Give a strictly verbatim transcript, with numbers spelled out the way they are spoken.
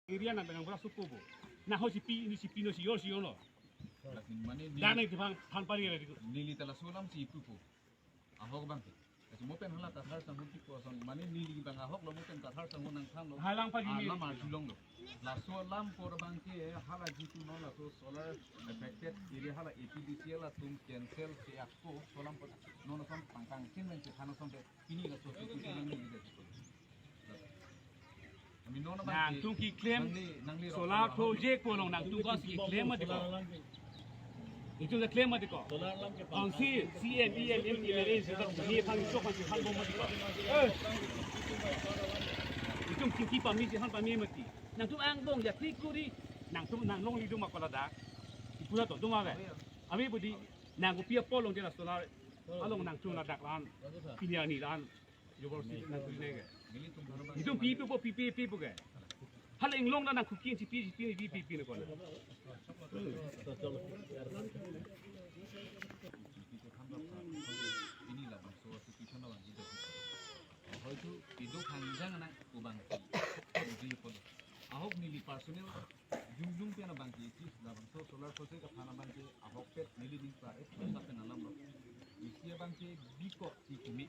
Area nang benang bra supo bo. Na ho si pi, ni si pi no si yor si yor lo. Lasi mane neli, dan nang tibang phan pari la diko. Neli ta laso alam si ipupo. Ahok abang ke. Lasi mo pen hala Tathar Sangho kipu ason. Mane neli abang ahok lo, mo pen Tathar Sangho nangthanlo. Halang pagi ni. Alam arjulonglo. Laso alam apor abang ke hala jitu non laso solar affected area hala A P D C L atum cancel ke ako solam apor non ason pangkang chin nang ke than ason ke. Pini laso atum ke nang ni de. Ami non abang ke nangtum keklem nangli, nangli solar rok project ko long nangtum ko si keklem mati ko. Itum ta klem mati ko. Solar alam ke. Council, C M, E M, M P, M L A, seta ni phang chok mati phang bom mati ko. Eh. Itum kiki pami si han pami mati. Nangtum angbong ya klik kuri. Nangtum nang longlidun ma ko ladak. Ipura to dum ave. Ami budi nang kopi apot longji la solar along nangtum ladak lan. Pini arni lan. Jobor si nang kuri neke. Itum pi pi po pi pi pi po ke. Hala inglong na nang kukin si pi pi pi pi pi ko na. Ini labangso situation abang kita. Hoitu ido hanjang anak kubang. Ahok neli personal jungjung pen abang ke, labangso solar project aphan abang ke ahokpet neli ning pra, eh, sa pen alam lo. Isi abang ke bikok si kumi.